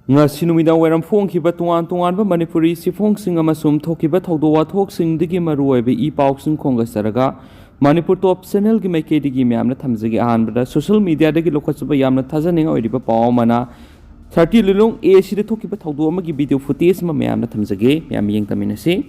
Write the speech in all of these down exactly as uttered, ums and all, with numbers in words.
ꯉꯁꯤ ꯅꯨꯃꯤꯗꯥꯡ ꯋꯥꯏꯔꯝ ꯐꯣꯡꯈꯤꯕ ꯇꯣꯉꯥꯟ ꯇꯣꯉꯥꯟꯕ ꯃꯅꯤꯄꯨꯔꯤ ꯆꯦꯐꯣꯡꯁꯤꯡ ꯑꯃꯁꯨꯡ ꯊꯣꯛꯈꯤꯕ ꯊꯧꯗꯣꯛ ꯋꯥꯊꯣꯛꯁꯤꯡꯗꯒꯤ ꯃꯔꯨꯑꯣꯏꯕ ꯏ ꯄꯥꯎꯁꯤꯡ ꯈꯣꯝꯒꯠꯆꯔꯒ, ꯃꯅꯤꯄꯨꯔ ꯇꯣꯞ ꯆꯦꯅꯦꯜꯒꯤ ꯃꯥꯏꯀꯩꯗꯒꯤ ꯃꯌꯥꯝꯅ ꯊꯝꯖꯒꯦ꯫ ꯑꯍꯥꯟꯕꯗ ꯁꯣꯁꯤꯌꯦꯜ ꯃꯤꯗꯤꯌꯥꯗꯒꯤ ꯂꯧꯈꯠꯆꯕ ꯌꯥꯝꯅ ꯊꯥꯖꯅꯤꯡꯉꯥꯏ ꯑꯣꯏꯔꯤꯕ ꯄꯥꯎ ꯑꯃꯅ, ꯊꯥꯔꯇꯤ ꯂꯤꯂꯣꯡ ꯑꯦ ꯁꯤꯗ ꯊꯣꯛꯈꯤꯕ ꯊꯧꯗꯣꯛ ꯑꯃꯒꯤ ꯚꯤꯗꯤꯑꯣ ꯐꯨꯇꯦꯖ ꯑꯃ ꯃꯌꯥꯝꯅ ꯊꯝꯖꯒꯦ꯫ ꯃꯌꯥꯝ ꯌꯦꯡ ꯇꯝꯃꯤꯟꯅꯁꯤ꯫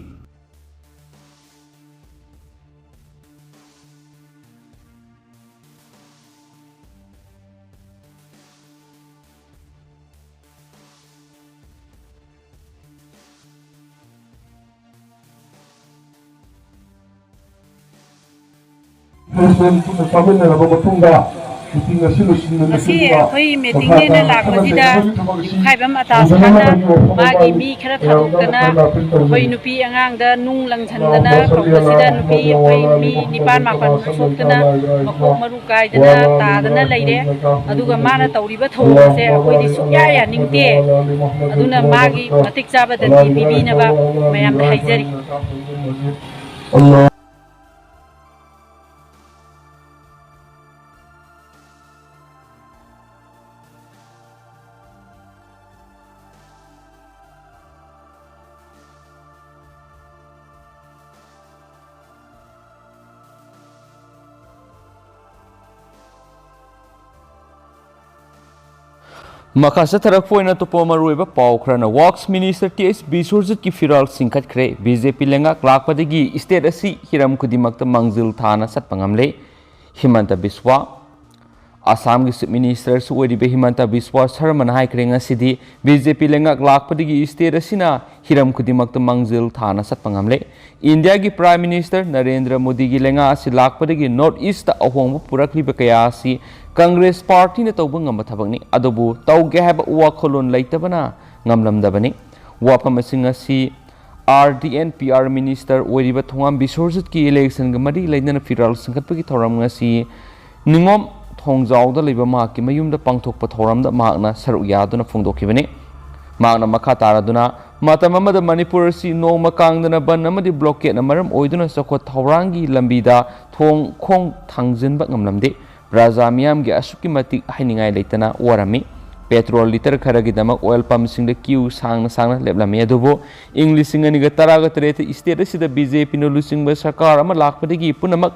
ꯄꯨꯟꯅ ꯆꯥꯃꯤꯟꯅꯔꯕ ꯃꯇꯨꯡꯗ, ꯃꯤꯇꯤꯡ ꯑꯁꯤ ꯂꯣꯏꯁꯤꯟꯕ ꯉꯁꯤ ꯑꯩꯈꯣꯏ ꯃꯤꯇꯤꯡꯅꯦꯅ ꯂꯥꯛꯄꯁꯤꯗ ꯌꯨꯝꯈꯥꯏꯕꯝ ꯑꯇꯥꯁ ꯈꯥꯟꯅ ꯃꯥꯒꯤ ꯃꯤ ꯈꯔ ꯊꯥꯗꯣꯛꯇꯅ ꯑꯩꯈꯣꯏ ꯅꯨꯄꯤ ꯑꯉꯥꯡꯗ ꯅꯨꯡ ꯂꯪꯁꯟꯗꯅ ꯀꯧꯕꯁꯤꯗ ꯅꯨꯄꯤ ꯑꯩꯈꯣꯏ ꯃꯤ ꯅꯤꯄꯥꯟ ꯃꯥꯄꯟ ꯁꯣꯛꯇꯅ ꯃꯀꯣꯛ ꯃꯔꯨ ꯀꯥꯏꯗꯅ ꯇꯥꯗꯅ ꯂꯩꯔꯦ꯫ ꯑꯗꯨꯒ ꯃꯥꯅ ꯇꯧꯔꯤꯕ ꯊꯧꯑꯣꯡꯁꯦ ꯑꯩꯈꯣꯏꯗꯤ ꯁꯨꯡꯌꯥ ꯌꯥꯅꯤꯡꯗꯦ꯫ ꯑꯗꯨꯅ ꯃꯥꯒꯤ ꯃꯇꯤꯛ ꯆꯥꯕ ꯗꯟꯗꯤ ꯄꯤꯕꯤꯅꯕ ꯃꯌꯥꯝꯗ ꯍꯥꯏꯖꯔꯤ꯫ ꯃꯈꯥ ꯆꯠꯊꯔꯛꯄ ꯑꯣꯏꯅ ꯑꯇꯣꯞꯄ ꯃꯔꯨꯑꯣꯏꯕ ꯄꯥꯎ ꯈꯔꯅ, ꯋꯥꯔꯛꯁ ꯃꯤꯅꯤꯁꯇꯔ ꯇꯤ ꯑꯩꯆ ꯕꯤꯁ꯭ꯋꯖꯤꯠꯀꯤ ꯐꯤꯔꯥꯜ ꯆꯤꯡꯈꯠꯈ꯭ꯔꯦ꯫ ꯕꯤ ꯖꯦ ꯄꯤ ꯂꯩꯉꯥꯛ ꯂꯥꯛꯄꯗꯒꯤ ꯁ꯭ꯇꯦꯠ ꯑꯁꯤ ꯍꯤꯔꯝ ꯈꯨꯗꯤꯡꯃꯛꯇ ꯃꯥꯡꯖꯤꯜ ꯊꯥꯅ ꯆꯠꯄ ꯉꯝꯂꯦ꯫ ꯍꯤꯃꯟꯇ ꯕꯤꯁ꯭ꯋꯥ꯫ ꯑꯁꯥꯝꯒꯤ ꯆꯤꯐ ꯃꯤꯅꯤꯁꯇꯔꯁꯨ ꯑꯣꯏꯔꯤꯕ ꯍꯤꯃꯟꯇ ꯕꯤꯁ꯭ꯋꯥ ꯁꯔꯃꯅ ꯍꯥꯏꯈ꯭ꯔꯦ, ꯉꯁꯤꯗꯤ ꯕꯤ ꯖꯦ ꯄꯤ ꯂꯩꯉꯥꯛ ꯂꯥꯛꯄꯗꯒꯤ ꯁ꯭ꯇꯦꯠ ꯑꯁꯤꯅ ꯍꯤꯔꯝ ꯈꯨꯗꯤꯡꯃꯛꯇ ꯃꯥꯡꯖꯤꯜ ꯊꯥꯅ ꯆꯠꯄ ꯉꯝꯂꯦ꯫ ꯏꯟꯗꯤꯌꯥꯒꯤ ꯄ꯭ꯔꯥꯏꯝ ꯃꯤꯅꯤꯁꯇꯔ ꯅꯔꯦꯟꯗ꯭ꯔ ꯃꯣꯗꯤꯒꯤ ꯂꯩꯉꯥꯛ ꯑꯁꯤ ꯂꯥꯛꯄꯗꯒꯤ ꯅꯣꯔꯠ ꯏꯁꯇ ꯑꯍꯣꯡꯕ ꯄꯨꯔꯛꯂꯤꯕ ꯀꯌꯥ ꯑꯁꯤ ꯀꯪꯒ꯭ꯔꯦꯁ ꯄꯥꯔꯇꯤꯅ ꯇꯧꯕ ꯉꯝꯕ ꯊꯕꯛꯅꯤ, ꯑꯗꯨꯕꯨ ꯇꯧꯒꯦ ꯍꯥꯏꯕ ꯋꯥꯈꯜꯂꯣꯟ ꯂꯩꯇꯕꯅ ꯉꯝꯂꯝꯗꯕꯅꯤ꯫ ꯋꯥꯐꯝ ꯑꯁꯤꯡ ꯑꯁꯤ R D N P R minister ꯑꯣꯏꯔꯤꯕ ꯊꯣꯉꯥꯝ ꯕꯤꯁ꯭ꯋꯖꯤꯠꯀꯤ ꯏꯂꯦꯛꯁꯟꯒ ꯃꯔꯤ ꯂꯩꯅꯅ ꯐꯤꯔꯥꯜ ꯆꯤꯡꯈꯠꯄꯒꯤ ꯊꯧꯔꯝ ꯉꯁꯤ ꯅꯤꯉꯣꯝ ꯊꯣꯡꯖꯥꯎꯗ ꯂꯩꯕ ꯃꯍꯥꯛꯀꯤ ꯃꯌꯨꯝꯗ ꯄꯥꯡꯊꯣꯛꯄ ꯊꯧꯔꯝꯗ ꯃꯍꯥꯛꯅ ꯁꯔꯨꯛ ꯌꯥꯗꯨꯅ ꯐꯣꯡꯗꯣꯛꯈꯤꯕꯅꯤ꯫ ꯃꯍꯥꯛꯅ ꯃꯈꯥ ꯇꯥꯔꯗꯨꯅ, ꯃꯇꯝ ꯑꯃꯗ ꯃꯅꯤꯄꯨꯔ ꯑꯁꯤ ꯅꯣꯡꯃ ꯀꯥꯡꯗꯅ ꯕꯟ ꯑꯃꯗꯤ ꯕ꯭ꯂꯣꯀꯦꯠꯅ ꯃꯔꯝ ꯑꯣꯏꯗꯨꯅ ꯆꯥꯎꯈꯠ ꯊꯧꯔꯥꯡꯒꯤ ꯂꯝꯕꯤꯗ ꯊꯣꯡ ꯈꯣꯡ ꯊꯥꯡꯖꯤꯟꯕ ꯉꯝꯂꯝꯗꯦ꯫ ꯄ꯭ꯔꯖꯥ ꯃꯤꯌꯥꯝꯒꯤ ꯑꯁꯨꯛꯀꯤ ꯃꯇꯤꯛ ꯍꯥꯏꯅꯤꯡꯉꯥꯏ ꯂꯩꯇꯅ ꯋꯥꯔꯝꯃꯤ꯫ ꯄꯦꯇ꯭ꯔꯣꯜ ꯂꯤꯇꯔ ꯈꯔꯒꯤꯗꯃꯛ ꯑꯣꯏꯜ ꯄꯝꯁꯤꯡꯗ ꯀ꯭ꯌꯨ ꯁꯥꯡꯅ ꯁꯥꯡꯅ ꯂꯦꯞꯂꯝꯃꯤ꯫ ꯑꯗꯨꯕꯨ ꯏꯪ ꯂꯤꯁꯤꯡ ꯑꯅꯤꯒ ꯇꯔꯥꯒ ꯇꯔꯦꯠꯇ ꯁ꯭ꯇꯦꯠ ꯑꯁꯤꯗ ꯕꯤ ꯖꯦ ꯄꯤꯅ ꯂꯨꯆꯤꯡꯕ ꯁꯔꯀꯥꯔ ꯑꯃ ꯂꯥꯛꯄꯗꯒꯤ ꯄꯨꯝꯅꯃꯛ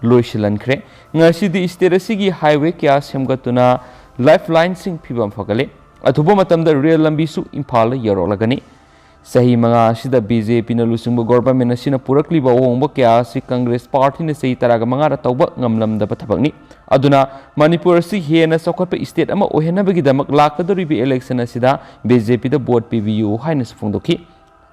ꯂꯣꯏꯁꯤꯜꯍꯟꯈ꯭ꯔꯦ꯫ ꯉꯁꯤꯗꯤ ꯁ꯭ꯇꯦꯠ ꯑꯁꯤꯒꯤ ꯍꯥꯏꯋꯦ ꯀꯌꯥ ꯁꯦꯝꯒꯠꯇꯨꯅ ꯂꯥꯏꯐ ꯂꯥꯏꯟꯁꯤꯡ ꯐꯤꯕꯝ ꯐꯒꯠꯂꯦ꯫ ꯑꯊꯨꯕ ꯃꯇꯝꯗ ꯔꯦꯜ ꯂꯝꯕꯤꯁꯨ ꯏꯝꯐꯥꯜꯗ ꯌꯧꯔꯛꯂꯒꯅꯤ꯫ ꯆꯍꯤ ꯃꯉꯥ ꯑꯁꯤꯗ ꯕꯤ ꯖꯦ ꯄꯤꯅ ꯂꯨꯆꯤꯡꯕ ꯒꯣꯚꯔꯟꯃꯦꯟꯠ ꯑꯁꯤꯅ ꯄꯨꯔꯛꯂꯤꯕ ꯑꯍꯣꯡꯕ ꯀꯌꯥ ꯑꯁꯤ ꯀꯪꯒ꯭ꯔꯦꯁ ꯄꯥꯔꯇꯤꯅ ꯆꯍꯤ ꯇꯔꯥꯒ ꯃꯉꯥꯗ ꯇꯧꯕ ꯉꯝꯂꯝꯗꯕ ꯊꯕꯛꯅꯤ꯫ ꯑꯗꯨꯅ ꯃꯅꯤꯄꯨꯔ ꯑꯁꯤ ꯍꯦꯟꯅ ꯆꯥꯎꯈꯠꯄ ꯁ꯭ꯇꯦꯠ ꯑꯃ ꯑꯣꯏꯍꯟꯅꯕꯒꯤꯗꯃꯛ ꯂꯥꯛꯀꯗꯧꯔꯤꯕ ꯏꯂꯦꯛꯁꯟ ꯑꯁꯤꯗ ꯕꯤ ꯖꯦ ꯄꯤꯗ ꯚꯣꯠ ꯄꯤꯕꯤꯌꯨ ꯍꯥꯏꯅꯁꯨ ꯐꯣꯡꯗꯣꯛꯈꯤ꯫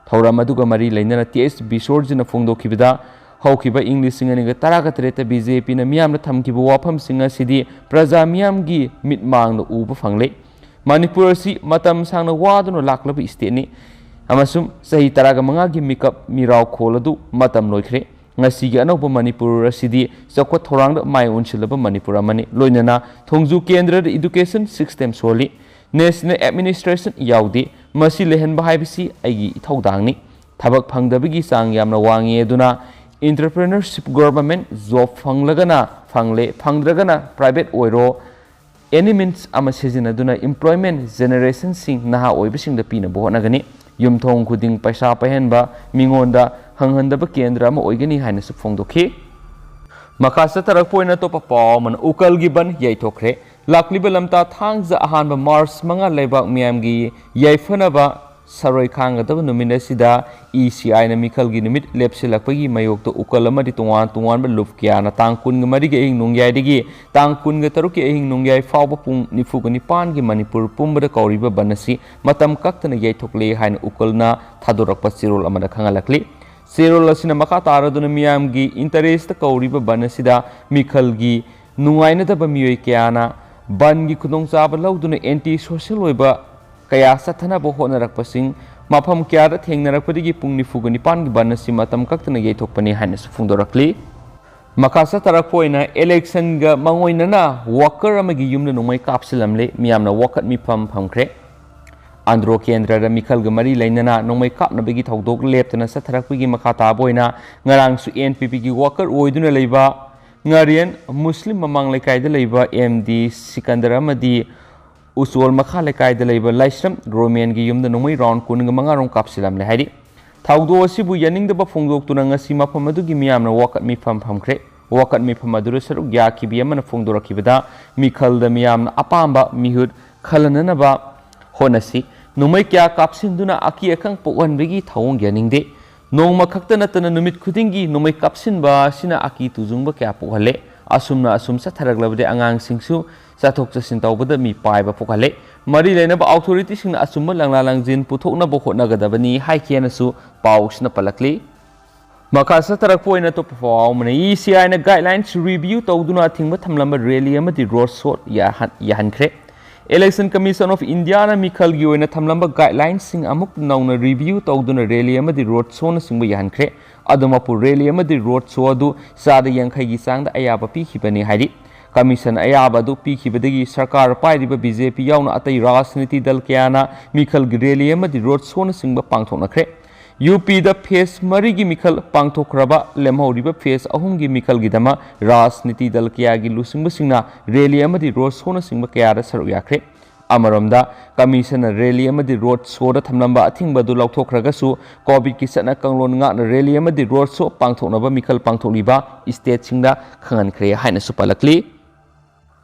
ꯊꯧꯔꯝ ꯑꯗꯨꯒ ꯃꯔꯤ ꯂꯩꯅꯅ ꯇꯤ ꯑꯩꯆ ꯕꯤꯁꯣꯔꯖꯤꯅ ꯐꯣꯡꯗꯣꯛꯈꯤꯕꯗ, ꯍꯧꯈꯤꯕ ꯏꯪ ꯂꯤꯁꯤꯡ ꯑꯅꯤꯒ ꯇꯔꯥꯒ ꯇꯔꯦꯠꯇ ꯕꯤ ꯖꯦ ꯄꯤꯅ ꯃꯤꯌꯥꯝꯗ ꯊꯝꯈꯤꯕ ꯋꯥꯐꯝꯁꯤꯡ ꯑꯁꯤꯗꯤ ꯄ꯭ꯔꯖꯥ ꯃꯤꯌꯥꯝꯒꯤ ꯃꯤꯠꯃꯥꯡꯗ ꯎꯕ ꯐꯪꯂꯦ꯫ ꯃꯅꯤꯄꯨꯔ ꯑꯁꯤ ꯃꯇꯝ ꯁꯥꯡꯅ ꯋꯥꯗꯨꯅ ꯂꯥꯛꯂꯕ ꯁ꯭ꯇꯦꯠꯅꯤ ꯑꯃꯁꯨꯡ ꯆꯍꯤ ꯇꯔꯥꯒ ꯃꯉꯥꯒꯤ ꯃꯤꯀꯞ ꯃꯤꯔꯥꯎꯈꯣꯜ ꯑꯗꯨ ꯃꯇꯝ ꯂꯣꯏꯈ꯭ꯔꯦ꯫ ꯉꯁꯤꯒꯤ ꯑꯅꯧꯕ ꯃꯅꯤꯄꯨꯔ ꯑꯁꯤꯗꯤ ꯆꯥꯎꯈꯠ ꯊꯧꯔꯥꯡꯗ ꯃꯥꯏ ꯑꯣꯟꯁꯤꯜꯂꯕ ꯃꯅꯤꯄꯨꯔ ꯑꯃꯅꯤ꯫ ꯂꯣꯏꯅꯅ ꯊꯣꯡꯖꯨ ꯀꯦꯟꯗ꯭ꯔꯗ ꯏꯗꯨꯀꯦꯁꯟ ꯁꯤꯁꯇꯦꯝ ꯁꯣꯜꯂꯤ꯫ ꯅꯦꯁꯅꯦꯜ ꯑꯦꯗꯃꯤꯅꯤꯁꯇ꯭ꯔꯦꯁꯟ ꯌꯥꯎꯗꯦ꯫ ꯃꯁꯤ ꯂꯩꯍꯟꯕ ꯍꯥꯏꯕꯁꯤ ꯑꯩꯒꯤ ꯏꯊꯧꯗꯥꯡꯅꯤ꯫ ꯊꯕꯛ ꯐꯪꯗꯕꯒꯤ ꯆꯥꯡ ꯌꯥꯝꯅ ꯋꯥꯡꯉꯤ꯫ ꯑꯗꯨꯅ entrepreneurship, ꯒꯣꯚꯔꯟꯃꯦꯟꯠ ꯖꯣꯕ ꯐꯪꯂꯒꯅ ꯐꯪꯂꯦ, ꯐꯪꯗ꯭ꯔꯒꯅ ꯄ꯭ꯔꯥꯏꯚꯦꯠ ꯑꯣꯏꯔꯣ, ꯑꯦꯅꯤ ꯃꯤꯟꯁ ꯑꯃ ꯁꯤꯖꯤꯟꯅꯗꯨꯅ ꯏꯝꯄ꯭ꯂꯣꯏꯃꯦꯟꯠ ꯖꯦꯅꯦꯔꯦꯁꯟꯁꯤꯡ ꯅꯍꯥ ꯑꯣꯏꯕꯁꯤꯡꯗ ꯄꯤꯅꯕ ꯍꯣꯠꯅꯒꯅꯤ꯫ ꯌꯨꯝꯊꯣꯡ ꯈꯨꯗꯤꯡ ꯄꯩꯁꯥ ꯄꯥꯏꯍꯟꯕ, ꯃꯤꯉꯣꯟꯗ ꯍꯪꯍꯟꯗꯕ ꯀꯦꯟꯗ꯭ꯔ ꯑꯃ ꯑꯣꯏꯒꯅꯤ ꯍꯥꯏꯅꯁꯨ ꯐꯣꯡꯗꯣꯛꯈꯤ꯫ ꯃꯈꯥ ꯆꯠꯊꯔꯛꯄ ꯑꯣꯏꯅ ꯑꯇꯣꯞꯄ ꯄꯥꯎ ꯑꯃꯅ, ꯎꯀꯜꯒꯤ ꯕꯟ ꯌꯩꯊꯣꯛꯈ꯭ꯔꯦ꯫ ꯂꯥꯛꯂꯤꯕ ꯂꯝꯇꯥ ꯊꯥꯡꯖ ꯑꯍꯥꯟꯕ ꯃꯥꯔꯆ ꯃꯉꯥ ꯂꯩꯕꯥꯛ ꯃꯤꯌꯥꯝꯒꯤ ꯌꯥꯏꯐꯅꯕ ꯁꯔꯣꯏ ꯈꯥꯡꯒꯗꯕ ꯅꯨꯃꯤꯠ ꯑꯁꯤꯗ ꯏ ꯁꯤ ꯑꯥꯏꯅ ꯃꯤꯈꯜꯒꯤ ꯅꯨꯃꯤꯠ ꯂꯦꯞꯁꯤꯜꯂꯛꯄꯒꯤ ꯃꯥꯌꯣꯛꯇ ꯎꯀꯜ ꯑꯃꯗꯤ ꯇꯣꯉꯥꯟ ꯇꯣꯉꯥꯟꯕ ꯂꯨꯞ ꯀꯌꯥꯅ ꯇꯥꯡ ꯀꯨꯟꯒ ꯃꯔꯤꯒꯤ ꯑꯍꯤꯡ ꯅꯣꯡꯌꯥꯏꯗꯒꯤ ꯇꯥꯡ ꯀꯨꯟꯒ ꯇꯔꯨꯛꯀꯤ ꯑꯍꯤꯡ ꯅꯣꯡꯌꯥꯏ ꯐꯥꯎꯕ ꯄꯨꯡ ꯅꯤꯐꯨꯒ ꯅꯤꯄꯥꯟꯒꯤ ꯃꯅꯤꯄꯨꯔ ꯄꯨꯝꯕꯗ ꯀꯧꯔꯤꯕ ꯕꯟ ꯑꯁꯤ ꯃꯇꯝ ꯀꯛꯇꯅ ꯌꯩꯊꯣꯛꯂꯦ ꯍꯥꯏꯅ ꯎꯀꯜꯅ ꯊꯥꯗꯣꯔꯛꯄ ꯆꯦꯔꯣꯜ ꯑꯃꯗ ꯈꯪꯍꯜꯂꯛꯂꯤ꯫ ꯆꯦꯔꯣꯜ ꯑꯁꯤꯅ ꯃꯈꯥ ꯇꯥꯔꯗꯨꯅ ꯃꯤꯌꯥꯝꯒꯤ ꯏꯟꯇꯔꯦꯁꯇ ꯀꯧꯔꯤꯕ ꯕꯟ ꯑꯁꯤꯗ ꯃꯤꯈꯜꯒꯤ ꯅꯨꯡꯉꯥꯏꯅꯗꯕ ꯃꯤꯑꯣꯏ ꯀꯌꯥꯅ ꯕꯟꯒꯤ ꯈꯨꯗꯣꯡꯆꯥꯕ ꯂꯧꯗꯨꯅ ꯑꯦꯟꯇꯤ ꯁꯣꯁꯦꯜ ꯑꯣꯏꯕ ꯀꯌꯥ ꯆꯠꯊꯅꯕ ꯍꯣꯠꯅꯔꯛꯄꯁꯤꯡ ꯃꯐꯝ ꯀꯌꯥꯗ ꯊꯦꯡꯅꯔꯛꯄꯗꯒꯤ ꯄꯨꯡ ꯅꯤꯐꯨꯒ ꯅꯤꯄꯥꯟꯒꯤ ꯕꯟ ꯑꯁꯤ ꯃꯇꯝ ꯀꯛꯇꯅ ꯌꯩꯊꯣꯛꯄꯅꯤ ꯍꯥꯏꯅꯁꯨ ꯐꯣꯡꯗꯣꯔꯛꯂꯤ꯫ ꯃꯈꯥ ꯆꯠꯊꯔꯛꯄ ꯑꯣꯏꯅ ꯏꯂꯦꯛꯁꯟꯒ ꯃꯥꯡꯑꯣꯏꯅꯅ ꯋꯥꯀꯔ ꯑꯃꯒꯤ ꯌꯨꯝꯗ ꯅꯣꯡꯃꯩ ꯀꯥꯞꯁꯤꯜꯂꯝꯂꯦ꯫ ꯃꯤꯌꯥꯝꯅ ꯋꯥꯀꯠ ꯃꯤꯐꯝ ꯐꯝꯈ꯭ꯔꯦ꯫ ꯑꯟꯗ꯭ꯔꯣ ꯀꯦꯟꯗ꯭ꯔꯗ ꯃꯤꯈꯜꯒ ꯃꯔꯤ ꯂꯩꯅꯅ ꯅꯣꯡꯃꯩ ꯀꯥꯞꯅꯕꯒꯤ ꯊꯧꯗꯣꯛ ꯂꯦꯞꯇꯅ ꯆꯠꯊꯔꯛꯄꯒꯤ ꯃꯈꯥ ꯇꯥꯕ ꯑꯣꯏꯅ ꯉꯔꯥꯡꯁꯨ ꯑꯦꯟ ꯄꯤ ꯄꯤꯒꯤ ꯋꯥꯀꯔ ꯑꯣꯏꯗꯨꯅ ꯂꯩꯕ ꯉꯥꯔꯤꯌꯟ ꯃꯨꯁꯂꯤꯝ ꯃꯃꯥꯡ ꯂꯩꯀꯥꯏꯗ ꯂꯩꯕ ꯑꯦꯝ ꯗꯤ ꯁꯤꯀꯟꯗꯔ ꯑꯃꯗꯤ ꯎꯆꯣꯜ ꯃꯈꯥ ꯂꯩꯀꯥꯏꯗ ꯂꯩꯕ ꯂꯥꯏꯁ꯭ꯔꯝ ꯔꯣꯃꯦꯟꯒꯤ ꯌꯨꯝꯗ ꯅꯣꯡꯃꯩ round ꯀꯨꯟꯒ ꯃꯉꯥ ꯔꯣꯝ ꯀꯥꯞꯁꯤꯜꯂꯝꯂꯦ ꯍꯥꯏꯔꯤ꯫ ꯊꯧꯗꯣꯛ ꯑꯁꯤꯕꯨ ꯌꯥꯅꯤꯡꯗꯕ ꯐꯣꯡꯗꯣꯛꯇꯨꯅ ꯉꯁꯤ ꯃꯐꯝ ꯑꯗꯨꯒꯤ ꯃꯤꯌꯥꯝꯅ ꯋꯥꯀꯠ ꯃꯤꯐꯝ ꯐꯝꯈ꯭ꯔꯦ꯫ ꯋꯥꯀꯠ ꯃꯤꯐꯝ ꯑꯗꯨꯗ ꯁꯔꯨꯛ ꯌꯥꯈꯤꯕꯤ ꯑꯃꯅ ꯐꯣꯡꯗꯣꯔꯛꯈꯤꯕꯗ, ꯃꯤꯈꯜꯗ ꯃꯤꯌꯥꯝꯅ ꯑꯄꯥꯝꯕ ꯃꯤꯍꯨꯠ ꯈꯜꯍꯟꯅꯅꯕ ꯍꯣꯠꯅꯁꯤ꯫ ꯅꯣꯡꯃꯩ ꯀꯌꯥ ꯀꯥꯞꯁꯤꯟꯗꯨꯅ ꯑꯀꯤ ꯑꯈꯪ ꯄꯣꯛꯍꯟꯕꯒꯤ ꯊꯧꯑꯣꯡ ꯌꯥꯅꯤꯡꯗꯦ꯫ ꯅꯣꯡꯃ ꯈꯛꯇ ꯅꯠꯇꯅ ꯅꯨꯃꯤꯠ ꯈꯨꯗꯤꯡꯒꯤ ꯅꯣꯡꯃꯩ ꯀꯥꯞꯁꯤꯟꯕ ꯑꯁꯤꯅ ꯑꯀꯤ ꯇꯨꯖꯨꯡꯕ ꯀꯌꯥ ꯄꯣꯛꯍꯜꯂꯦ꯫ ꯑꯁꯨꯝꯅ ꯑꯁꯨꯝ ꯆꯠꯊꯔꯛꯂꯕꯗꯤ ꯑꯉꯥꯡꯁꯤꯡꯁꯨ ꯆꯠꯊꯣꯛ ꯆꯠꯁꯤꯟ ꯇꯧꯕꯗ ꯃꯤ ꯄꯥꯏꯕ ꯄꯣꯛꯍꯜꯂꯦ꯫ ꯃꯔꯤ ꯂꯩꯅꯕ ꯑꯣꯊꯣꯔꯤꯇꯤꯁꯤꯡꯅ ꯑꯆꯨꯝꯕ ꯂꯪꯂꯥ ꯂꯪꯖꯤꯟ ꯄꯨꯊꯣꯛꯅꯕ ꯍꯣꯠꯅꯒꯗꯕꯅꯤ ꯍꯥꯏꯈꯤ ꯍꯥꯏꯅꯁꯨ ꯄꯥꯎꯁꯤꯅ ꯄꯜꯂꯛꯂꯤ꯫ ꯃꯈꯥ ꯆꯠꯊꯔꯛꯄ ꯑꯣꯏꯅ ꯑꯇꯣꯞꯄ ꯄꯥꯎ ꯑꯃꯅ, ꯏ-ꯁꯤ-ꯑꯥꯏꯅ guidelines review ꯇꯧꯗꯨꯅ ꯑꯊꯤꯡꯕ ꯊꯝꯂꯝꯕ rally ꯑꯃꯗꯤ road show ꯌꯥꯍꯟ-, ꯌꯥꯍꯟꯈ꯭ꯔꯦ꯫ Election Commission of Indiaꯅ ꯃꯤꯈꯜꯒꯤ ꯑꯣꯏꯅ ꯊꯝꯂꯝꯕ guidelinesꯁꯤꯡ ꯑꯃꯨꯛ ꯅꯧꯅ review ꯇꯧꯗꯨꯅ rally ꯑꯃꯗꯤ road showꯅꯆꯤꯡꯕ ꯌꯥꯍꯟꯈ꯭ꯔꯦ꯫ ꯑꯗꯨꯃꯛꯄꯨ rally ꯑꯃꯗꯤ road show ꯑꯗꯨ ꯆꯥꯗ ꯌꯥꯡꯈꯩꯒꯤ ꯆꯥꯡꯗ ꯑꯌꯥꯕ ꯄꯤꯈꯤꯕꯅꯤ ꯍꯥꯏꯔꯤ꯫ Commission ꯑꯌꯥꯕ ꯑꯗꯨ ꯄꯤꯈꯤꯕꯗꯒꯤ ꯁꯔꯀꯥꯔ ꯄꯥꯏꯔꯤꯕ ꯕꯤ ꯖꯦ ꯄꯤ ꯌꯥꯎꯅ ꯑꯇꯩ ꯔꯥꯖꯅꯤꯇꯤ ꯗꯜ ꯀꯌꯥꯅ ꯃꯤꯈꯜꯒꯤ rally ꯑꯃꯗꯤ road showꯅꯆꯤꯡꯕ ꯄꯥꯡꯊꯣꯛꯅꯈ꯭ꯔꯦ꯫ ꯌꯨ ꯄꯤꯗ phase ꯃꯔꯤꯒꯤ ꯃꯤꯈꯜ ꯄꯥꯡꯊꯣꯛꯈ꯭ꯔꯕ, ꯂꯦꯝꯍꯧꯔꯤꯕ phase ꯑꯍꯨꯝꯒꯤ ꯃꯤꯈꯜꯒꯤꯗꯃꯛ ꯔꯥꯖꯅꯤꯇꯤ ꯗꯜ ꯀꯌꯥꯒꯤ ꯂꯨꯆꯤꯡꯕꯁꯤꯡꯅ rally ꯑꯃꯗꯤ road showꯅꯆꯤꯡꯕ ꯀꯌꯥꯗ ꯁꯔꯨꯛ ꯌꯥꯈ꯭ꯔꯦ꯫ ꯑꯃꯔꯣꯝꯗ, Commissionꯅ rally ꯑꯃꯗꯤ road showꯗ ꯊꯝꯂꯝꯕ ꯑꯊꯤꯡꯕ ꯑꯗꯨ ꯂꯧꯊꯣꯛꯈ꯭ꯔꯒꯁꯨ, COVIDꯀꯤ ꯆꯠꯅ ꯀꯥꯡꯂꯣꯟ ꯉꯥꯛꯅ rally ꯑꯃꯗꯤ road show ꯄꯥꯡꯊꯣꯛꯅꯕ ꯃꯤꯈꯜ ꯄꯥꯡꯊꯣꯛꯂꯤꯕ stateꯁꯤꯡꯗ ꯈꯪꯍꯟꯈ꯭ꯔꯦ ꯍꯥꯏꯅꯁꯨ ꯄꯜꯂꯛꯂꯤ꯫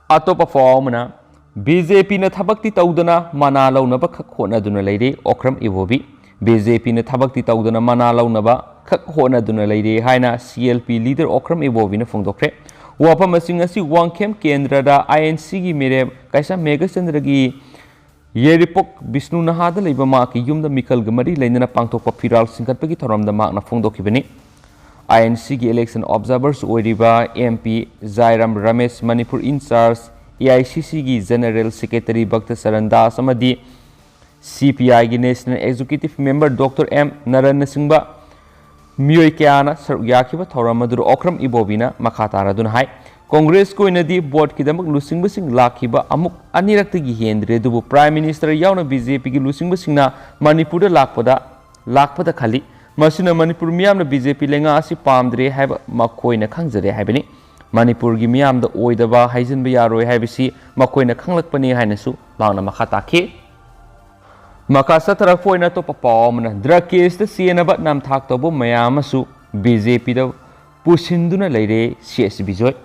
ꯑꯇꯣꯞꯄ ꯄꯥꯎ ꯑꯃꯅ, ꯕꯤ ꯖꯦ ꯄꯤꯅ ꯊꯕꯛꯇꯤ ꯇꯧꯗꯅ ꯃꯅꯥ ꯂꯧꯅꯕ ꯈꯛ ꯍꯣꯠꯅꯗꯨꯅ ꯂꯩꯔꯦ, ꯑꯣꯀ꯭ꯔꯝ ꯏꯕꯣꯕꯤ꯫ ꯕꯤ ꯖꯦ ꯄꯤꯅ ꯊꯕꯛꯇꯤ ꯇꯧꯗꯅ ꯃꯅꯥ ꯂꯧꯅꯕ ꯈꯛ ꯍꯣꯠꯅꯗꯨꯅ ꯂꯩꯔꯦ ꯍꯥꯏꯅ C L P leader Okram ꯏꯕꯣꯕꯤꯅ ꯐꯣꯡꯗꯣꯛꯈ꯭ꯔꯦ꯫ ꯋꯥꯐꯝ ꯑꯁꯤꯡ ꯑꯁꯤ ꯋꯥꯡꯈꯦꯝ ꯀꯦꯟꯗ꯭ꯔꯗ ꯑꯥꯏ ꯑꯦꯟ ꯁꯤꯒꯤ ꯃꯤꯔꯦꯞ ꯀꯩꯁꯥꯝ ꯃꯦꯘꯆꯟꯗ꯭ꯔꯒꯤ ꯌꯥꯏꯔꯤꯄꯣꯛ ꯕꯤꯁꯅꯨ ꯅꯍꯥꯗ ꯂꯩꯕ ꯃꯍꯥꯛꯀꯤ ꯌꯨꯝꯗ ꯃꯤꯈꯜꯒ ꯃꯔꯤ ꯂꯩꯅꯅ ꯄꯥꯡꯊꯣꯛꯄ ꯐꯤꯔꯥꯜ ꯆꯤꯡꯈꯠꯄꯒꯤ ꯊꯧꯔꯝꯗ ꯃꯍꯥꯛꯅ ꯐꯣꯡꯗꯣꯛꯈꯤꯕꯅꯤ꯫ ꯑꯥꯏ ꯑꯦꯟ ꯁꯤꯒꯤ election observers ꯑꯣꯏꯔꯤꯕ M P Jairam Ramesh, Manipur in charge A I C ꯁꯤꯒꯤ general secretary ꯚꯛꯇ ꯆꯔꯟ ꯗꯥꯁ ꯑꯃꯗꯤ ꯁꯤ ꯄꯤ ꯑꯥꯏꯒꯤ national executive member doctor M ꯅꯔꯟꯅꯆꯤꯡꯕ ꯃꯤꯑꯣꯏ ꯀꯌꯥꯅ ꯁꯔꯨꯛ ꯌꯥꯈꯤꯕ ꯊꯧꯔꯝ ꯑꯗꯨꯗ ꯑꯣꯀ꯭ꯔꯝ ꯏꯕꯣꯕꯤꯅ ꯃꯈꯥ ꯇꯥꯔꯗꯨꯅ ꯍꯥꯏ, ꯀꯣꯡꯒ꯭ꯔꯦꯁꯀꯤ ꯑꯣꯏꯅꯗꯤ voteꯀꯤꯗꯃꯛ ꯂꯨꯆꯤꯡꯕꯁꯤꯡ ꯂꯥꯛꯈꯤꯕ ꯑꯃꯨꯛ ꯑꯅꯤꯔꯛꯇꯒꯤ ꯍꯦꯟꯗ꯭ꯔꯦ, ꯑꯗꯨꯕꯨ Prime Minister ꯌꯥꯎꯅ ꯕꯤ ꯖꯦ ꯄꯤꯒꯤ ꯂꯨꯆꯤꯡꯕꯁꯤꯡꯅ ꯃꯅꯤꯄꯨꯔꯗ ꯂꯥꯛꯄꯗ, ꯂꯥꯛꯄꯗ ꯈꯜꯂꯤ꯫ ꯃꯁꯤꯅ ꯃꯅꯤꯄꯨꯔ ꯃꯤꯌꯥꯝꯅ ꯕꯤ ꯖꯦ ꯄꯤ ꯂꯩꯉꯥꯛ ꯑꯁꯤ ꯄꯥꯝꯗ꯭ꯔꯦ ꯍꯥꯏꯕ ꯃꯈꯣꯏꯅ ꯈꯪꯖꯔꯦ ꯍꯥꯏꯕꯅꯤ꯫ ꯃꯅꯤꯄꯨꯔꯒꯤ ꯃꯤꯌꯥꯝꯗ ꯑꯣꯏꯗꯕ ꯍꯥꯏꯖꯤꯟꯕ ꯌꯥꯔꯣꯏ ꯍꯥꯏꯕꯁꯤ ꯃꯈꯣꯏꯅ ꯈꯪꯂꯛꯄꯅꯤ ꯍꯥꯏꯅꯁꯨ ꯃꯍꯥꯛꯅ ꯃꯈꯥ ꯇꯥꯈꯤ꯫ ꯃꯈꯥ ꯆꯠꯊꯔꯛꯄ ꯑꯣꯏꯅ ꯑꯇꯣꯞꯄ ꯄꯥꯎ ꯑꯃꯅ, ꯗ꯭ꯔꯒ ꯀꯦꯁꯇ ꯆꯦꯟꯅꯕ ꯅꯝꯊꯥꯛ ꯇꯧꯕ ꯃꯌꯥꯝ ꯑꯃꯁꯨ ꯕꯤ ꯖꯦ ꯄꯤꯗ ꯄꯨꯁꯤꯟꯗꯨꯅ ꯂꯩꯔꯦ ꯁꯤ ꯑꯦꯁ ꯕꯤꯖꯣꯏ꯫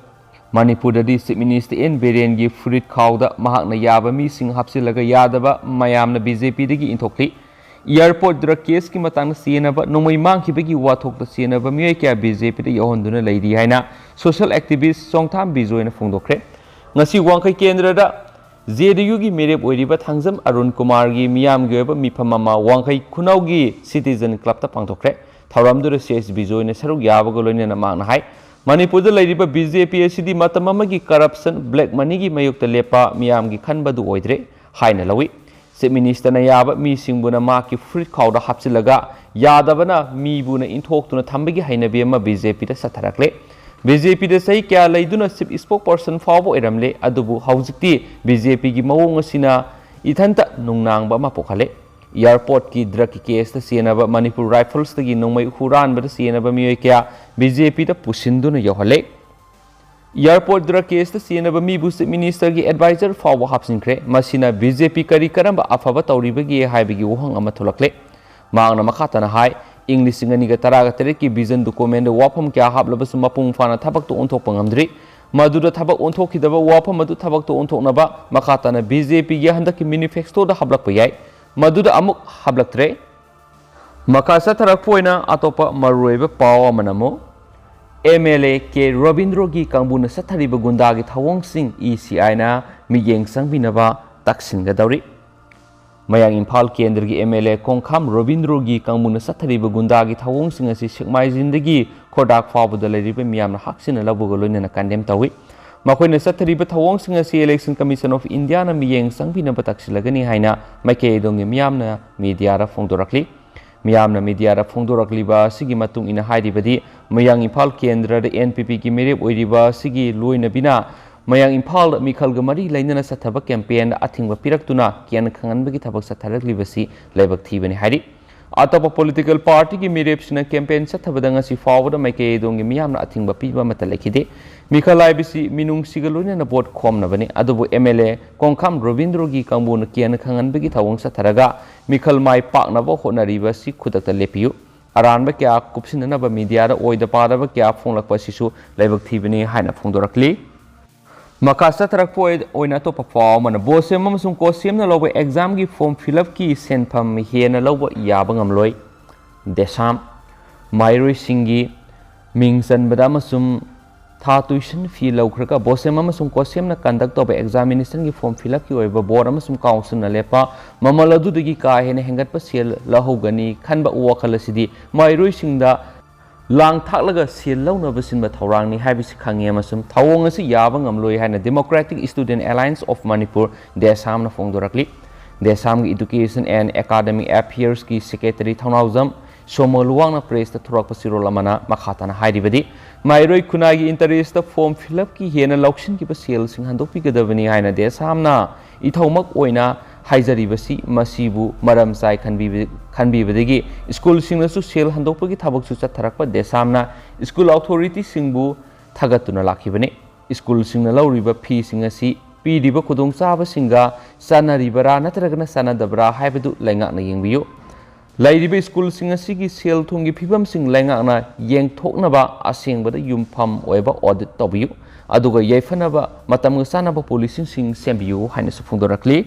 ꯃꯅꯤꯄꯨꯔꯗꯗꯤ ꯆꯤꯐ ꯃꯤꯅꯤꯁꯇꯔ ꯑꯦꯟ ꯕꯤꯔꯦꯟꯒꯤ ꯐꯨꯔꯤꯠ ꯈꯥꯎꯗ ꯃꯍꯥꯛꯅ ꯌꯥꯕ ꯃꯤꯁꯤꯡ ꯍꯥꯞꯆꯤꯜꯂꯒ ꯌꯥꯗꯕ ꯃꯌꯥꯝꯅ ꯕꯤ ꯖꯦ ꯄꯤꯗꯒꯤ ꯏꯟꯊꯣꯛꯂꯤ꯫ ꯑꯦꯌꯥꯔꯄꯣꯔꯠ ꯗ꯭ꯔꯒ ꯀꯦꯁꯀꯤ ꯃꯇꯥꯡꯗ ꯆꯦꯟꯅꯕ, ꯅꯣꯡꯃꯩ ꯃꯥꯡꯈꯤꯕꯒꯤ ꯋꯥꯊꯣꯛꯇ ꯆꯦꯟꯅꯕ ꯃꯤꯑꯣꯏ ꯀꯌꯥ ꯕꯤ ꯖꯦ ꯄꯤꯗ ꯌꯧꯍꯟꯗꯨꯅ ꯂꯩꯔꯤ ꯍꯥꯏꯅ ꯁꯣꯁꯤꯌꯦꯜ ꯑꯦꯛꯇꯤꯚꯤꯁ ꯆꯣꯡꯊꯥꯝ ꯕꯤꯖꯣꯏꯅ ꯐꯣꯡꯗꯣꯛꯈ꯭ꯔꯦ꯫ ꯉꯁꯤ ꯋꯥꯡꯈꯩ ꯀꯦꯟꯗ꯭ꯔꯗ ꯖꯦ ꯗꯤ ꯌꯨꯒꯤ ꯃꯤꯔꯦꯞ ꯑꯣꯏꯔꯤꯕ ꯊꯥꯡꯖꯝ ꯑꯔꯨꯟ ꯀꯨꯃꯥꯔꯒꯤ ꯃꯤꯌꯥꯝꯒꯤ ꯑꯣꯏꯕ ꯃꯤꯐꯝ ꯑꯃ ꯋꯥꯡꯈꯩ ꯈꯨꯅꯧꯒꯤ ꯁꯤꯇꯤꯖꯟ ꯀ꯭ꯂꯕꯇ ꯄꯥꯡꯊꯣꯛꯈ꯭ꯔꯦ꯫ ꯊꯧꯔꯝꯗꯨꯗ ꯁꯤ ꯑꯦꯁ ꯕꯤꯖꯣꯏꯅ ꯁꯔꯨꯛ ꯌꯥꯕꯒ ꯂꯣꯏꯅꯅ ꯃꯍꯥꯛꯅ ꯍꯥꯏ, ꯃꯅꯤꯄꯨꯔꯗ ꯂꯩꯔꯤꯕ ꯕꯤ ꯖꯦ ꯄꯤ ꯑꯁꯤꯗꯤ ꯃꯇꯝ ꯑꯃꯒꯤ ꯀꯔꯞꯁꯟ, ꯕ꯭ꯂꯦꯛ ꯃꯅꯤꯒꯤ ꯃꯥꯌꯣꯛꯇ ꯂꯦꯞꯄ ꯃꯤꯌꯥꯝꯒꯤ ꯈꯟꯕꯗꯨ ꯑꯣꯏꯗ꯭ꯔꯦ ꯍꯥꯏꯅ ꯂꯧꯏ꯫ ꯆꯤꯐ ꯃꯤꯅꯤꯁꯇꯔꯅ ꯌꯥꯕ ꯃꯤꯁꯤꯡꯕꯨꯅ ꯃꯍꯥꯛꯀꯤ ꯐꯨꯔꯤꯠ ꯈꯥꯎꯗ ꯍꯥꯞꯆꯤꯜꯂꯒ ꯌꯥꯗꯕꯅ ꯃꯤꯕꯨꯅ ꯏꯟꯊꯣꯛꯇꯨꯅ ꯊꯝꯕꯒꯤ ꯍꯩꯅꯕꯤ ꯑꯃ ꯕꯤ ꯖꯦ ꯄꯤꯗ ꯆꯠꯊꯔꯛꯂꯦ꯫ ꯕꯤ ꯖꯦ ꯄꯤꯗ ꯆꯍꯤ ꯀꯌꯥ ꯂꯩꯗꯨꯅ ꯆꯤꯐ ꯏꯁꯄꯣꯛ ꯄꯔꯁꯟ ꯐꯥꯎꯕ ꯑꯣꯏꯔꯝꯂꯦ, ꯑꯗꯨꯕꯨ ꯍꯧꯖꯤꯛꯇꯤ ꯕꯤ ꯖꯦ ꯄꯤꯒꯤ ꯃꯑꯣꯡ ꯑꯁꯤꯅ ꯏꯊꯟꯇ ꯅꯨꯡꯅꯥꯡꯕ ꯑꯃ ꯄꯣꯛꯍꯜꯂꯦ꯫ ꯑꯦꯌꯥꯔꯄꯣꯔꯠꯀꯤ ꯗ꯭ꯔꯒꯀꯤ ꯀꯦꯁꯇ ꯆꯦꯟꯅꯕ ꯃꯅꯤꯄꯨꯔ ꯔꯥꯏꯐꯜꯁꯇꯒꯤ ꯅꯣꯡꯃꯩ ꯍꯨꯔꯥꯟꯕꯗ ꯆꯦꯟꯅꯕ ꯃꯤꯑꯣꯏ ꯀꯌꯥ ꯕꯤ ꯖꯦ ꯄꯤꯗ ꯄꯨꯁꯤꯟꯗꯨꯅ ꯌꯧꯍꯜꯂꯦ꯫ ꯑꯦꯌꯥꯔꯄꯣꯔꯠ ꯗ꯭ꯔꯒ ꯀꯦꯁꯇ ꯆꯦꯟꯅꯕ ꯃꯤꯕꯨ ꯆꯤꯐ ꯃꯤꯅꯤꯁꯇꯔꯒꯤ ꯑꯦꯗꯚꯥꯏꯖꯔ ꯐꯥꯎꯕ ꯍꯥꯞꯆꯤꯟꯈ꯭ꯔꯦ꯫ ꯃꯁꯤꯅ ꯕꯤ ꯖꯦ ꯄꯤ ꯀꯔꯤ ꯀꯔꯝꯕ ꯑꯐꯕ ꯇꯧꯔꯤꯕꯒꯦ ꯍꯥꯏꯕꯒꯤ ꯋꯥꯍꯪ ꯑꯃ ꯊꯣꯛꯂꯛꯂꯦ꯫ ꯃꯍꯥꯛꯅ ꯃꯈꯥ ꯇꯥꯅ ꯍꯥꯏ, ꯏꯪ ꯂꯤꯁꯤꯡ ꯑꯅꯤꯒ ꯇꯔꯥꯒ ꯇꯔꯦꯠꯀꯤ ꯚꯤꯖꯟ ꯗꯣꯀꯨꯃꯦꯟꯗ ꯋꯥꯐꯝ ꯀꯌꯥ ꯍꯥꯞꯂꯕꯁꯨ ꯃꯄꯨꯡ ꯐꯥꯅ ꯊꯕꯛꯇ ꯑꯣꯟꯊꯣꯛꯄ ꯉꯝꯗ꯭ꯔꯤ꯫ ꯃꯗꯨꯗ ꯊꯕꯛ ꯑꯣꯟꯊꯣꯛꯈꯤꯗꯕ ꯋꯥꯐꯝ ꯑꯗꯨ ꯊꯕꯛꯇ ꯑꯣꯟꯊꯣꯛꯅꯕ ꯃꯈꯥ ꯇꯥꯅ ꯕꯤ ꯖꯦ ꯄꯤꯒꯤ ꯍꯟꯗꯛꯀꯤ ꯃꯦꯅꯤꯐꯦꯁꯇꯣꯗ ꯍꯥꯞꯂꯛꯄ ꯌꯥꯏ꯫ ꯃꯗꯨꯗ ꯑꯃꯨꯛ ꯍꯥꯞꯂꯛꯇ꯭ꯔꯦ꯫ ꯃꯈꯥ ꯆꯠꯊꯔꯛꯄ ꯑꯣꯏꯅ ꯑꯇꯣꯞꯄ ꯃꯔꯨꯑꯣꯏꯕ ꯄꯥꯎ ꯑꯃꯅ ꯑꯃꯨꯛ, ꯑꯦꯝ ꯑꯦꯜ ꯑꯦ ꯀꯦ ꯔꯣꯕꯤꯟꯗ꯭ꯔꯣꯒꯤ ꯀꯥꯡꯕꯨꯅ ꯆꯠꯊꯔꯤꯕ ꯒꯨꯟꯗꯥꯒꯤ ꯊꯧꯑꯣꯡꯁꯤꯡ ꯏ ꯁꯤ ꯑꯥꯏꯅ ꯃꯤꯠꯌꯦꯡ ꯆꯪꯕꯤꯅꯕ ꯇꯛꯁꯤꯟꯒꯗꯧꯔꯤ꯫ ꯃꯌꯥꯡ ꯏꯝꯐꯥꯜ ꯀꯦꯟꯗ꯭ꯔꯒꯤ ꯑꯦꯝ ꯑꯦꯜ ꯑꯦ ꯀꯣꯡꯈꯥꯝ ꯔꯣꯕꯤꯟꯗ꯭ꯔꯣꯒꯤ ꯀꯥꯡꯕꯨꯅ ꯆꯠꯊꯔꯤꯕ ꯒꯨꯟꯗꯥꯒꯤ ꯊꯧꯑꯣꯡꯁꯤꯡ ꯑꯁꯤ ꯁꯦꯛꯃꯥꯏꯖꯤꯟꯗꯒꯤ ꯈꯣꯔꯗꯥꯛ ꯐꯥꯎꯕꯗ ꯂꯩꯔꯤꯕ ꯃꯤꯌꯥꯝꯅ ꯍꯛꯆꯤꯟꯅ ꯂꯧꯕꯒ ꯂꯣꯏꯅꯅ ꯀꯟꯗꯦꯝ ꯇꯧꯏ꯫ ꯃꯈꯣꯏꯅ ꯆꯠꯊꯔꯤꯕ ꯊꯧꯑꯣꯡꯁꯤꯡ ꯑꯁꯤ Election Commission of Indiaꯅ ꯃꯤꯠꯌꯦꯡ ꯆꯪꯕꯤꯅꯕ ꯇꯛꯁꯤꯜꯂꯒꯅꯤ ꯍꯥꯏꯅ ꯃꯥꯏꯀꯩ ꯑꯗꯣꯝꯒꯤ ꯃꯤꯌꯥꯝꯅ ꯃꯤꯗꯤꯌꯥꯗ ꯐꯣꯡꯗꯣꯔꯛꯂꯤ꯫ ꯃꯤꯌꯥꯝꯅ ꯃꯤꯗꯤꯌꯥꯗ ꯐꯣꯡꯗꯣꯔꯛꯂꯤꯕ ꯑꯁꯤꯒꯤ ꯃꯇꯨꯡ ꯏꯟꯅ ꯍꯥꯏꯔꯤꯕꯗꯤ, ꯃꯌꯥꯡ ꯏꯝꯐꯥꯜ ꯀꯦꯟꯗ꯭ꯔꯗ ꯑꯦꯟ ꯄꯤ ꯄꯤꯒꯤ ꯃꯤꯔꯦꯞ ꯑꯣꯏꯔꯤꯕ ꯑꯁꯤꯒꯤ ꯂꯣꯏꯅꯕꯤꯅ ꯃꯌꯥꯡ ꯏꯝꯐꯥꯜꯗ ꯃꯤꯈꯜꯒ ꯃꯔꯤ ꯂꯩꯅꯅ ꯆꯠꯊꯕ ꯀꯦꯝꯄꯦꯟꯗ ꯑꯊꯤꯡꯕ ꯄꯤꯔꯛꯇꯨꯅ ꯀꯤꯌꯥꯟ ꯈꯪꯍꯟꯕꯒꯤ ꯊꯕꯛ ꯆꯠꯊꯔꯛꯂꯤꯕꯁꯤ ꯂꯥꯏꯕꯛ ꯊꯤꯕꯅꯤ ꯍꯥꯏꯔꯤ꯫ ꯑꯇꯣꯞꯄ ꯄꯣꯂꯤꯇꯤꯀꯦꯜ ꯄꯥꯔꯇꯤꯒꯤ ꯃꯤꯔꯦꯞꯁꯤꯡꯅ ꯀꯦꯝꯄꯦꯟ ꯆꯠꯊꯕꯗ ꯉꯁꯤ ꯐꯥꯎꯕꯗ ꯃꯥꯏꯀꯩ ꯑꯗꯣꯝꯒꯤ ꯃꯤꯌꯥꯝꯅ ꯑꯊꯤꯡꯕ ꯄꯤꯕ ꯑꯃꯠꯇ ꯂꯩꯈꯤꯗꯦ꯫ ꯃꯤꯈꯜ ꯍꯥꯏꯕꯁꯤ ꯃꯤꯅꯨꯡꯁꯤꯒ ꯂꯣꯏꯅꯅ ꯚꯣꯠ ꯈꯣꯝꯅꯕꯅꯤ, ꯑꯗꯨꯕꯨ ꯑꯦꯝ ꯑꯦꯜ ꯑꯦ ꯀꯣꯡꯈꯥꯝ ꯔꯣꯕꯤꯟꯗ꯭ꯔꯣꯒꯤ ꯀꯥꯡꯕꯨꯅ ꯀꯤꯍꯟ ꯈꯪꯍꯟꯕꯒꯤ ꯊꯧꯑꯣꯡ ꯆꯠꯊꯔꯒ ꯃꯤꯈꯜ ꯃꯥꯏ ꯄꯥꯛꯅꯕ ꯍꯣꯠꯅꯔꯤꯕ ꯑꯁꯤ ꯈꯨꯗꯛꯇ ꯂꯦꯞꯄꯤꯌꯨ꯫ ꯑꯔꯥꯟꯕ ꯀꯌꯥ ꯀꯨꯞꯁꯤꯟꯅꯅꯕ ꯃꯤꯗꯤꯌꯥꯗ ꯑꯣꯏꯗ ꯄꯥꯗꯕ ꯀꯌꯥ ꯐꯣꯡꯂꯛꯄ ꯑꯁꯤꯁꯨ ꯂꯥꯏꯕꯛ ꯊꯤꯕꯅꯤ ꯍꯥꯏꯅ ꯐꯣꯡꯗꯣꯔꯛꯂꯤ꯫ ꯃꯈꯥ ꯆꯠꯊꯔꯛꯄ ꯑꯣꯏ-, ꯑꯣꯏꯅ ꯑꯇꯣꯞꯄ ꯄꯥꯎ ꯑꯃꯅ, ꯕꯣꯁꯦꯝ ꯑꯃꯁꯨꯡ ꯀꯣꯁꯦꯝꯅ ꯂꯧꯕ ꯑꯦꯛꯖꯥꯝꯒꯤ ꯐꯣꯔꯝ ꯐꯤꯜ ꯑꯞꯀꯤ ꯁꯦꯟꯐꯝ ꯍꯦꯟꯅ ꯂꯧꯕ ꯌꯥꯕ ꯉꯝꯂꯣꯏ꯫ ꯗꯦꯁꯥꯝ꯫ ꯃꯍꯩꯔꯣꯏꯁꯤꯡꯒꯤ ꯃꯤꯡ ꯆꯟꯕꯗ ꯑꯃꯁꯨꯡ ꯊꯥ ꯇꯨꯏꯁꯟ ꯐꯤ ꯂꯧꯈ꯭ꯔꯒ ꯕꯣꯁꯦꯝ ꯑꯃꯁꯨꯡ ꯀꯣꯁꯦꯝꯅ ꯀꯟꯗꯛ ꯇꯧꯕ ꯑꯦꯛꯖꯥꯃꯤꯅꯦꯁꯟꯒꯤ ꯐꯣꯔꯝ ꯐꯤꯜ ꯑꯞꯀꯤ ꯑꯣꯏꯕ ꯕꯣꯔꯗ ꯑꯃꯁꯨꯡ ꯀꯥꯎꯟꯁꯤꯜꯅ ꯂꯦꯞꯄ ꯃꯃꯜ ꯑꯗꯨꯗꯒꯤ ꯀꯥ ꯍꯦꯟꯅ ꯍꯦꯟꯒꯠꯄ ꯁꯦꯜ ꯂꯧꯍꯧꯒꯅꯤ ꯈꯟꯕ ꯋꯥꯈꯜ ꯑꯁꯤꯗꯤ ꯃꯍꯩꯔꯣꯏꯁꯤꯡꯗ ꯂꯥꯡ ꯊꯥꯛꯂꯒ ꯁꯦꯜ ꯂꯧꯅꯕ ꯁꯤꯟꯕ ꯊꯧꯔꯥꯡꯅꯤ ꯍꯥꯏꯕꯁꯤ ꯈꯪꯉꯤ ꯑꯃꯁꯨꯡ ꯊꯧꯑꯣꯡ ꯑꯁꯤ ꯌꯥꯕ ꯉꯝꯂꯣꯏ ꯍꯥꯏꯅ Democratic Student Alliance of Manipur, ꯗꯦꯁꯥꯝꯅ ꯐꯣꯡꯗꯣꯔꯛꯂꯤ꯫ ꯗꯦꯁꯥꯝꯒꯤ Education and Academic Affairs ꯀꯤ Secretary ꯊꯧꯅꯥꯎꯖꯝ ꯁꯣꯃꯣ ꯂꯨꯋꯥꯡꯅ ꯄ꯭ꯔꯦꯁꯇ ꯊꯣꯔꯛꯄ ꯆꯤꯔꯣꯜ ꯑꯃꯅ ꯃꯈꯥ ꯇꯥꯅ ꯍꯥꯏꯔꯤꯕꯗꯤ, ꯃꯍꯩꯔꯣꯏ ꯈꯨꯟꯅꯥꯏꯒꯤ ꯏꯟꯇꯔꯦꯁꯇ ꯐꯣꯔꯝ ꯐꯤꯜ ꯑꯞꯀꯤ ꯍꯦꯟꯅ ꯂꯧꯁꯤꯟꯈꯤꯕ ꯁꯦꯜꯁꯤꯡ ꯍꯟꯗꯣꯛꯄꯤꯒꯗꯕꯅꯤ ꯍꯥꯏꯅ ꯗꯦꯁꯥꯝꯅ ꯏꯊꯧꯃꯛ ꯑꯣꯏꯅ ꯍꯥꯏꯖꯔꯤꯕꯁꯤ ꯃꯁꯤꯕꯨ ꯃꯔꯝ ꯆꯥꯏ ꯈꯟꯕꯤꯕ-, ꯈꯟꯕꯤꯕꯗꯒꯤ ꯁ꯭ꯀꯨꯜꯁꯤꯡꯅꯁꯨ ꯁꯦꯜ ꯍꯟꯗꯣꯛꯄꯒꯤ ꯊꯕꯛꯁꯨ ꯆꯠꯊꯔꯛꯄ ꯗꯦꯁꯥꯝꯅ ꯁ꯭ꯀꯨꯜ ꯑꯣꯊꯣꯔꯤꯇꯤꯁꯤꯡꯕꯨ ꯊꯥꯒꯠꯇꯨꯅ ꯂꯥꯛꯈꯤꯕꯅꯤ꯫ ꯁ꯭ꯀꯨꯜꯁꯤꯡꯅ ꯂꯧꯔꯤꯕ ꯐꯤꯁꯤꯡ ꯑꯁꯤ ꯄꯤꯔꯤꯕ ꯈꯨꯗꯣꯡꯆꯥꯕꯁꯤꯡꯒ ꯆꯥꯟꯅꯔꯤꯕꯔꯥ ꯅꯠꯇ꯭ꯔꯒꯅ ꯆꯥꯟꯅꯗꯕ꯭ꯔꯥ ꯍꯥꯏꯕꯗꯨ ꯂꯩꯉꯥꯛꯅ ꯌꯦꯡꯕꯤꯌꯨ꯫ ꯂꯩꯔꯤꯕ ꯁ꯭ꯀꯨꯜꯁꯤꯡ ꯑꯁꯤꯒꯤ ꯁꯦꯜ ꯊꯨꯝꯒꯤ ꯐꯤꯕꯝꯁꯤꯡ ꯂꯩꯉꯥꯛꯅ ꯌꯦꯡꯊꯣꯛꯅꯕ ꯑꯁꯦꯡꯕꯗ ꯌꯨꯝꯐꯝ ꯑꯣꯏꯕ ꯑꯣꯗꯤꯠ ꯇꯧꯕꯤꯌꯨ, ꯑꯗꯨꯒ ꯌꯥꯏꯐꯅꯕ ꯃꯇꯝꯒ ꯆꯥꯟꯅꯕ ꯄꯣꯂꯤꯁꯤꯁꯤꯡ ꯁꯦꯝꯕꯤꯌꯨ ꯍꯥꯏꯅꯁꯨ ꯐꯣꯡꯗꯣꯔꯛꯂꯤ꯫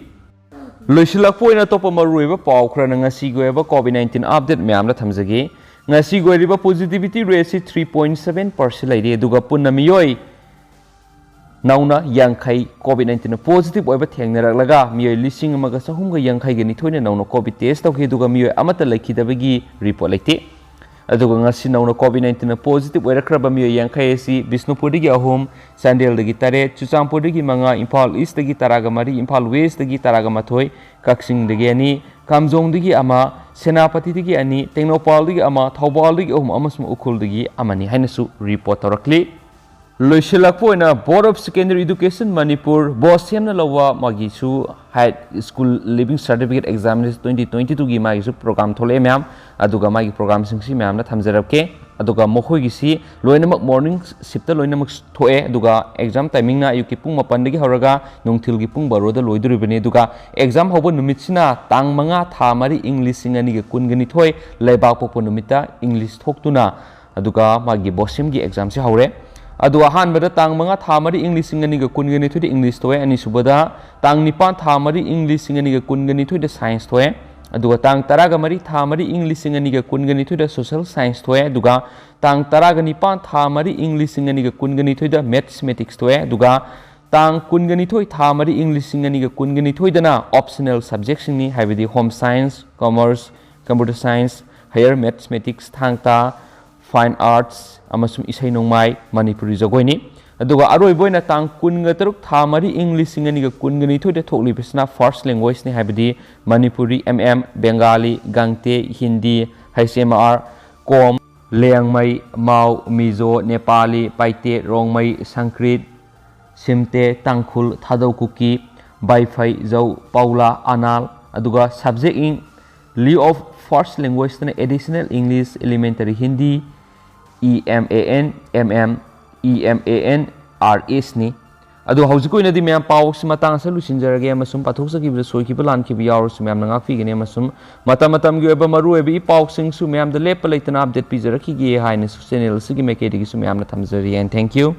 ꯂꯣꯏꯁꯤꯜꯂꯛꯄ ꯑꯣꯏꯅ ꯑꯇꯣꯞꯄ ꯃꯔꯨꯑꯣꯏꯕ ꯄꯥꯎ ꯈꯔꯅ ꯉꯁꯤꯒꯤ ꯑꯣꯏꯕ COVID nineteen update ꯃꯌꯥꯝꯗ ꯊꯝꯖꯒꯦ꯫ ꯉꯁꯤꯒꯤ ꯑꯣꯏꯔꯤꯕ positivity rate ꯁꯤ three point seven percent ꯂꯩꯔꯤ, ꯑꯗꯨꯒ ꯄꯨꯟꯅ ꯃꯤꯑꯣꯏ ꯅꯧꯅ ꯌꯥꯡꯈꯩ COVID nineteen positive ꯑꯣꯏꯕ ꯊꯦꯡꯅꯔꯛꯂꯒ ꯃꯤꯑꯣꯏ ꯂꯤꯁꯤꯡ ꯑꯃꯒ ꯆꯍꯨꯝꯒ ꯌꯥꯡꯈꯩꯒ ꯅꯤꯊꯣꯏꯅ ꯅꯧꯅ COVID test ꯇꯧꯈꯤ, ꯑꯗꯨꯒ ꯃꯤꯑꯣꯏ ꯑꯃꯠꯇ ꯂꯩꯈꯤꯗꯕꯒꯤ ꯔꯤꯄꯣꯔꯠ ꯂꯩꯇꯦ꯫ ꯑꯗꯨꯒ ꯉꯁꯤ ꯅꯧꯅ COVID nineteen positive ꯑꯣꯏꯔꯛꯈ꯭ꯔꯕ ꯃꯤꯑꯣꯏ ꯌꯥꯡꯈꯩ ꯑꯁꯤ ꯕꯤꯁꯅꯨꯄꯨꯔꯗꯒꯤ ꯑꯍꯨꯝ, ꯆꯥꯟꯗꯦꯜꯗꯒꯤ ꯇꯔꯦꯠ, ꯆꯨꯔꯆꯥꯟꯄꯨꯔꯗꯒꯤ ꯃꯉꯥ, ꯏꯝꯐꯥꯜ ꯏꯁꯇꯒꯤ ꯇꯔꯥꯒ ꯃꯔꯤ, ꯏꯝꯐꯥꯜ ꯋꯦꯁꯇꯒꯤ ꯇꯔꯥꯒ ꯃꯥꯊꯣꯏ, ꯀꯛꯆꯤꯡꯗꯒꯤ ꯑꯅꯤ, ꯀꯥꯝꯖꯣꯡꯗꯒꯤ ꯑꯃ, ꯁꯦꯅꯥꯄꯇꯤꯗꯒꯤ ꯑꯅꯤ, ꯇꯦꯡꯅꯧꯄꯥꯜꯗꯒꯤ ꯑꯃ, ꯊꯧꯕꯥꯜꯗꯒꯤ ꯑꯍꯨꯝ ꯑꯃꯁꯨꯡ ꯎꯈ꯭ꯔꯨꯜꯗꯒꯤ ꯑꯃꯅꯤ ꯍꯥꯏꯅꯁꯨ ꯔꯤꯄꯣꯔꯠ ꯇꯧꯔꯛꯂꯤ꯫ ꯂꯣꯏꯁꯤꯜꯂꯛꯄ ꯑꯣꯏꯅ Board of Secondary Education Manipur, Bose ꯁꯦꯝꯅ ꯂꯧꯕ ꯃꯥꯒꯤꯁꯨ High School Leaving Certificate Examination twenty twenty twoꯒꯤ ꯃꯥꯒꯤꯁꯨ program ꯊꯣꯛꯂꯛꯑꯦ ꯃꯌꯥꯝ꯫ ꯑꯗꯨꯒ ꯃꯥꯒꯤ programꯁꯤꯡꯁꯤ ꯃꯌꯥꯝꯅ ꯊꯝꯖꯔꯛꯀꯦ꯫ ꯑꯗꯨꯒ ꯃꯈꯣꯏꯒꯤꯁꯤ ꯂꯣꯏꯅꯃꯛ morning shiftꯇ ꯂꯣꯏꯅꯃꯛ ꯊꯣꯛꯑꯦ꯫ ꯑꯗꯨꯒ exam timingꯅ ꯑꯌꯨꯛꯀꯤ ꯄꯨꯡ ꯃꯥꯄꯟꯗꯒꯤ ꯍꯧꯔꯒ ꯅꯨꯡꯊꯤꯜꯒꯤ ꯄꯨꯡ ꯕꯥꯔꯣꯗ ꯂꯣꯏꯗꯣꯔꯤꯕꯅꯤ꯫ ꯑꯗꯨꯒ exam ꯍꯧꯕ ꯅꯨꯃꯤꯠꯁꯤꯅ ꯇꯥꯡ ꯃꯉꯥ ꯊꯥ ꯃꯔꯤ ꯏꯪ ꯂꯤꯁꯤꯡ ꯑꯅꯤꯒ ꯀꯨꯟꯒ ꯅꯤꯊꯣꯏ ꯂꯩꯕꯥꯛ ꯄꯣꯛꯄ ꯅꯨꯃꯤꯠꯇ English ꯊꯣꯛꯇꯨꯅ ꯑꯗꯨꯒ ꯃꯥꯒꯤ ꯕꯣꯁ ꯁꯦꯝꯒꯤ examꯁꯤ ꯍꯧꯔꯦ꯫ ꯑꯗꯨꯒ ꯑꯍꯥꯟꯕꯗ ꯇꯥꯡ ꯃꯉꯥ ꯊꯥ ꯃꯔꯤ ꯏꯪ ꯂꯤꯁꯤꯡ ꯑꯅꯤꯒ ꯀꯨꯟꯒ ꯅꯤꯊꯣꯏꯗ English ꯊꯣꯛꯑꯦ꯫ ꯑꯅꯤꯁꯨꯕꯗ ꯇꯥꯡ ꯅꯤꯄꯥꯟ ꯊꯥ ꯃꯔꯤ ꯏꯪ ꯂꯤꯁꯤꯡ ꯑꯅꯤꯒ ꯀꯨꯟꯒ ꯅꯤꯊꯣꯏꯗ Science ꯊꯣꯛꯑꯦ꯫ ꯑꯗꯨꯒ ꯇꯥꯡ ꯇꯔꯥꯒ ꯃꯔꯤ ꯊꯥ ꯃꯔꯤ ꯏꯪ ꯂꯤꯁꯤꯡ ꯑꯅꯤꯒ ꯀꯨꯟꯒ ꯅꯤꯊꯣꯏꯗ Social Science ꯊꯣꯛꯑꯦ꯫ ꯑꯗꯨꯒ ꯇꯥꯡ ꯇꯔꯥꯒ ꯅꯤꯄꯥꯟ ꯊꯥ ꯃꯔꯤ ꯏꯪ ꯂꯤꯁꯤꯡ ꯑꯅꯤꯒ ꯀꯨꯟꯒ ꯅꯤꯊꯣꯏꯗ Mathematics ꯊꯣꯛꯑꯦ꯫ ꯑꯗꯨꯒ ꯇꯥꯡ ꯀꯨꯟꯒ ꯅꯤꯊꯣꯏ ꯊꯥ ꯃꯔꯤ ꯏꯪ ꯂꯤꯁꯤꯡ ꯑꯅꯤꯒ ꯀꯨꯟꯒ ꯅꯤꯊꯣꯏꯗꯅ optional subjectꯁꯤꯡꯅꯤ, ꯍꯥꯏꯕꯗꯤ Home Science, Commerce, Computer Science, Higher Mathematics, ꯊꯥꯡ ꯇꯥ, Fine Arts ꯑꯃꯁꯨꯡ ꯏꯁꯩ ꯅꯣꯡꯃꯥꯏ, ꯃꯅꯤꯄꯨꯔꯤ ꯖꯒꯣꯏꯅꯤ꯫ ꯑꯗꯨꯒ ꯑꯔꯣꯏꯕ ꯑꯣꯏꯅ ꯇꯥꯡ ꯀꯨꯟꯒ ꯇꯔꯨꯛ ꯊꯥ ꯃꯔꯤ ꯏꯪ ꯂꯤꯁꯤꯡ ꯑꯅꯤꯒ ꯀꯨꯟꯒ ꯅꯤꯊꯣꯏꯗ ꯊꯣꯛꯂꯤꯕꯁꯤꯅ First Languageꯅꯤ, ꯍꯥꯏꯕꯗꯤ Manipuri, M M, Bengali, ꯒꯥꯡꯇꯦ, Hindi, H M R, ꯀꯣꯝ, ꯂꯤꯌꯥꯡꯃꯩ, ꯃꯥꯎ, ꯃꯤꯖꯣ, ꯅꯦꯄꯥꯂꯤ, ꯄꯥꯏꯇꯦ, ꯔꯣꯡꯃꯩ, ꯁꯪꯀ꯭ꯔꯤꯠ, ꯁꯤꯝꯇꯦ, ꯇꯥꯡꯈꯨꯜ, ꯊꯥꯗꯧ ꯀꯨꯀꯤ, ꯕꯥꯏꯐꯩ, ꯖꯧ, ꯄꯥꯎꯂꯥ, ꯑꯅꯥꯜ, ꯑꯗꯨꯒ subject in lieu of First Languageꯇꯅ Additional English, Elementary Hindi, E M A N, M M, E M A N, R Sꯅꯤ꯫ ꯑꯗꯣ ꯍꯧꯖꯤꯛ ꯑꯣꯏꯅꯗꯤ ꯃꯌꯥꯝ ꯄꯥꯎꯁꯤ ꯃꯇꯥꯡ ꯑꯁꯤꯗ ꯂꯣꯏꯁꯤꯟꯖꯔꯒꯦ ꯑꯃꯁꯨꯡ ꯄꯥꯊꯣꯛꯆꯈꯤꯕꯗ ꯁꯣꯏꯈꯤꯕ ꯂꯥꯟꯈꯤꯕ ꯌꯥꯎꯔꯁꯨ ꯃꯌꯥꯝꯅ ꯉꯥꯛꯄꯤꯒꯅꯤ ꯑꯃꯁꯨꯡ ꯃꯇꯝ ꯃꯇꯝꯒꯤ ꯑꯣꯏꯕ ꯃꯔꯨꯑꯣꯏꯕ ꯏ ꯄꯥꯎꯁꯤꯡꯁꯨ ꯃꯌꯥꯝꯗ ꯂꯦꯞꯄ ꯂꯩꯇꯅ update ꯄꯤꯖꯔꯛꯈꯤꯒꯦ ꯍꯥꯏꯅꯁꯨ channel ꯑꯁꯤꯒꯤ ꯃꯥꯏꯀꯩꯗꯒꯤꯁꯨ ꯃꯌꯥꯝꯅ ꯊꯝꯖꯔꯤ꯫ And thank you꯫